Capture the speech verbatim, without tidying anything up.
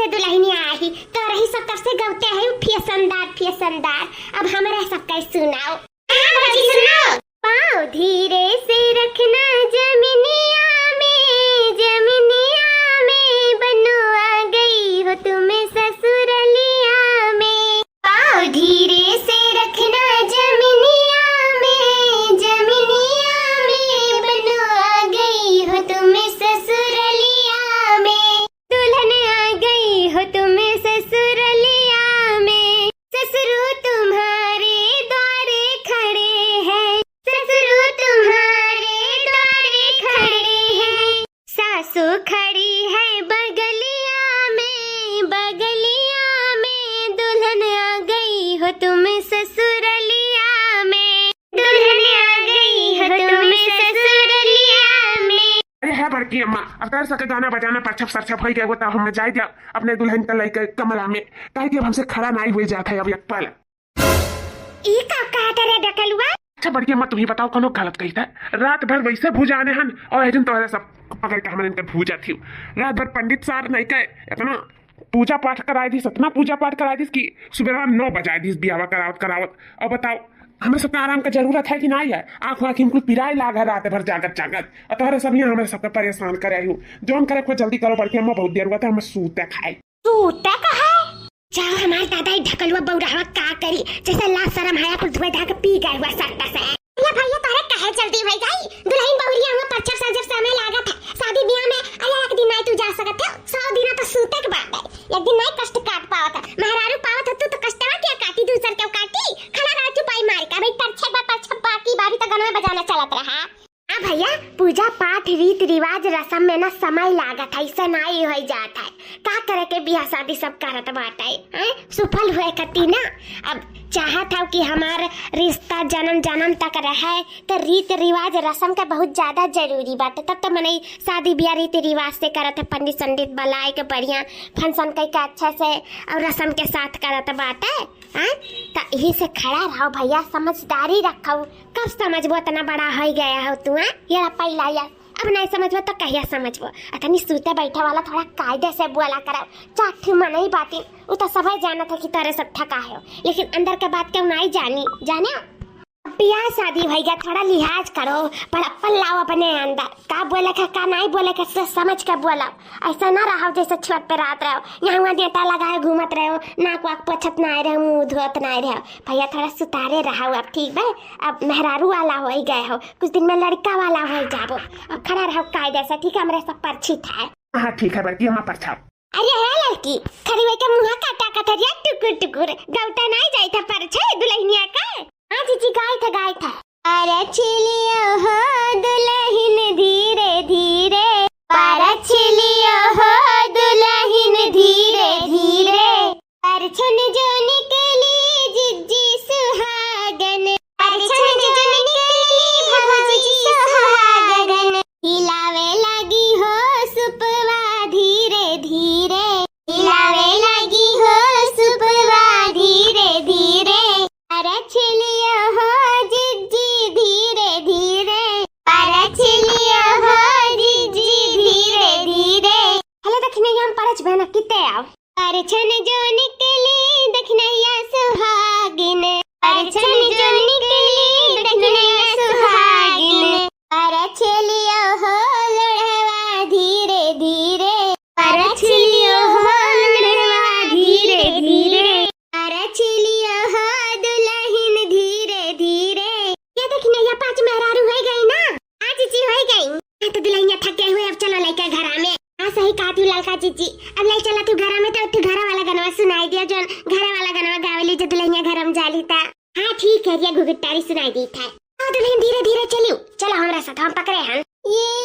दुलहिनिया आही, तो रही सब तब से गवते है, उ फैशनदार, फैशनदार। अब हमरा सबका सुनाओ। हाँ भौजी, सुनाओ। पाँव धीरे से रखना जमिनिया में, जमिनिया में, बनो आ गई हो तुम ससुरलिया में। पाँव धीरे से रखना जमिनिया में, जमिनिया में, बनो आ गई हो तुम ससुरलिया में। दुल्हन आ गई हो तुम ससुरलिया में, ससुरु तुम्हारे द्वारे खड़े हैं, ससुरु तुम्हारे द्वारे खड़े हैं। सासू खड़ी है बगलिया में, बगलिया में, दुल्हन आ गई हो तुम ससुरलिया में, दुल्हन आ गई हो तुम ससुरलिया में। अरे है बड़की अम्मा, अब तोहरे सबके गाना बजाना परछप सरछप होइ गए, वो तो हम जाए दिया अपने दुल्हन का लेके कमरा में, काहे कि अब हमसे खड़ा नाई होइ जात है अब एक पल। ई का कहत रे ढकलुआ? अच्छा बड़की अम्मा, तुम ही बताओ, कौनो गलत कही था? रात भर वैसे भुजाने हन और एक दिन तोहरे सब पकड़ के हमरे इनके भूजा थी। रात भर पंडित सार नहीं कहे, इतना पूजा पाठ कराए दिस, इतना पूजा पाठ कराए दिस कि सुबह नौ बजाए दिस बियावा करावत करावत। अब बताओ, हमें सबका आराम का जरूरत है कि नहीं है? आँख वाँख इनको पिराए लाग है रात भर जागत जागत, और तोहरे सब यहाँ हमें सबका परेशान करे हो। जौन करे को जल्दी करो बड़की अम्मा, बहुत देर हुआ था, हमें सूते खाए। सूते का है? जाओ, हमार दादा, ई ढकलुआ बौराहवा का करी, जैसे लाज शरम हया कुल धोए धा के पी गए हुआ सट्टा से। या भैया, तोहरे काहे जल्दी होइ गई? दुलहिन बहुरिया हुआ परछप सरछप समय लागत है। शादी बियाह में अरे एक दिन नाई तू जा सकत है, सौ दिन तो सूते के बात है। एक दिन नाई कष्ट काट पावत है, मेहरारू पावत है तू तो कष्टवा क्या काटी, दूसर के काटी? खड़ा रह चुपाई मार के, अभी परछप बा, परछप बाकी बा, अभी तो गनवा बजाना चलत रहा। हाँ भैया, पूजा पाठ, रीत रिवाज, रसम में ना समय लागत है, ऐसे नाई होइ जात है। का करे के बियाह शादी सब करत बाटे, हैं? सुफल हुए खातिर ना। अब चाहत हौ कि हमार रिश्ता जन्म जन्म तक रहे, तो रीत रिवाज रसम का बहुत ज्यादा जरूरी बाटे। तब तो मनई शादी बियाह रीति रिवाज से करत है, पंडित संडित बुलाए के बढ़िया function कई के अच्छा से और रसम के साथ करत बाटे, हैं? तो यही से खड़ा रहो भैया, समझदारी रखो। कब समझबो, इतना बड़ा हो गया हो तू, हैं? ये रहा पहला यार, अब नहीं समझबो तो कहिया समझबो? अतनी सूते बैठे वाला थोड़ा कायदे से बोला करो, चार ठो मनई बाटी, उ तो सबै जानत है कि तोरे सब ठका है, लेकिन अंदर के बात क्यों नहीं जानी, जाने? अब बियाह शादी भैया, थोड़ा लिहाज करो, बड़प्पन लाओ अपने अंदर। का बोले के, का नहीं बोले के, से समझ के बोलो। ऐसा ना रहो जैसे छत पे रात रहो, यहाँ वहाँ नेता लगाए घूमत रहो, नाक वाक पोछत नहीं रहो, मुँह धोत नहीं रहो। भैया थोड़ा सुतारे रहो अब, ठीक बा? अब मेहरारू वाला हो ही गए हो, कुछ दिन में लड़का वाला हो ही जाबो। अब खड़ा रहो कायदे से, ठीक है? हमरे सब परिचित है। हाँ ठीक है बड़की अम्मा, परछाओ। अरे हे लड़की, खड़ी होके मुँह काटा कथरिया टुकुर टुकुर, गौटा नहीं जाई था परछे दुलहिनिया का। हाँ जीजी, गाई था, गाई था। परछ लियो हो दुलहिन धीरे धीरे, परछ लियो हो दुलहिन धीरे धीरे। परछन जो निकली जिज्जी सुहागन, परछन जो निकली भौजी सुहागन। हिलावे लागी हो सुपवा धीरे धीरे, हिलावे लागी हो सुपवा धीरे धीरे। परछ लियो हो जिज्जी धीरे धीरे, परछ लियो हो जिज्जी धीरे धीरे। हेले दखिनैया, हम परछ बहना किते आओ। परछन जो निकली दखिनैया सुहागिन, परछन जो निकली दखिनैया सुहागिन। परछ लियो हो लोढ़वा धीरे धीरे, परछ लियो हो लोढ़वा धीरे धीरे। परछ लियो हो दुलहिन धीरे धीरे। ये दखिनैया, पाँच मेहरारू होइ गई ना? हाँ जीजी, होइ गई। हाँ तो दुलहिनिया थके हुए, अब चलो लइके घरा में। हाँ सही कहा तू ललका जीजी, अब ले चला तू घरा में, तो तू घरा वाला गनवा सुनाई दिया, जो घरा वाला गनवा गावेली जो दुलहिनिया घरा में जाली ता। हाँ ठीक है, ये घुघुटारी सुनाई दी था। हाँ दुलहिन धीरे धीरे चलियो, चलो हमरा साथ, हम पकड़े हैं। ये